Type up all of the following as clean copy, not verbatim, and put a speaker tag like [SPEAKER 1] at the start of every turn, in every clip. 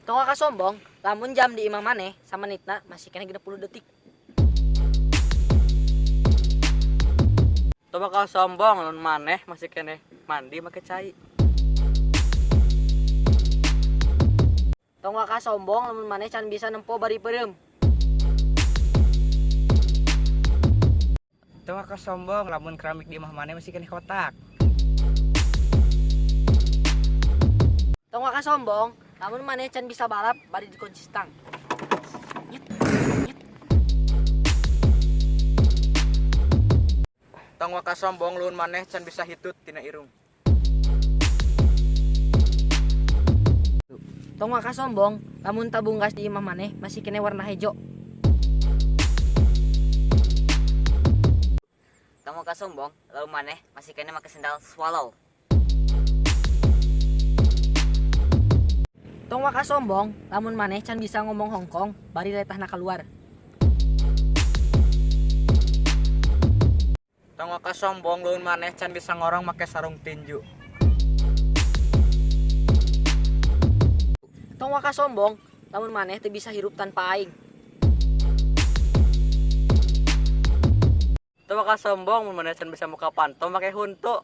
[SPEAKER 1] Tong waka sombong, lamun jam di imah maneh samenitna masih keneh 60 detik.
[SPEAKER 2] Tong waka sombong lamun maneh masih keneh mandi make cai.
[SPEAKER 1] Tong waka sombong lamun maneh can bisa nempo bari peureum.
[SPEAKER 2] Tong waka sombong lamun keramik di imah maneh masih keneh kotak.
[SPEAKER 1] Tong waka sombong lamun maneh can bisa balap bari dikunci stang.
[SPEAKER 2] Tong waka sombong lamun maneh can bisa hitut tina irung.
[SPEAKER 1] Tong waka sombong lamun tabung gas di imah maneh masih keneh warna hejo.
[SPEAKER 3] Tong waka sombong lamun maneh masih keneh make sendal swallow.
[SPEAKER 1] Tong waka sombong lamun maneh can bisa ngomong Hongkong bari letahna keluar.
[SPEAKER 2] Tong waka sombong lamun maneh can bisa ngorong make sarung tinju.
[SPEAKER 1] Tong waka sombong lamun maneh teu bisa hirup tanpa aing.
[SPEAKER 2] Tong waka sombong lamun maneh can bisa muka panto make huntu.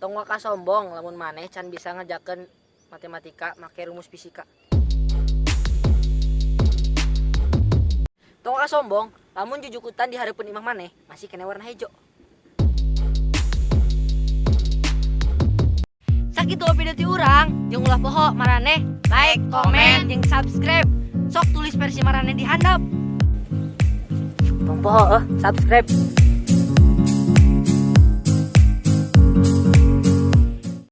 [SPEAKER 1] Tong waka sombong lamun maneh can bisa ngejakeun matematika make rumus fisika. Tong waka sombong lamun jujukutan di hareupeun imah maneh masih keneh warna hejo. Sakitu video ti urang, jeung ulah poho maraneh like, komen, jeung subscribe. Sok tulis versi maraneh di handap. Tong poho subscribe.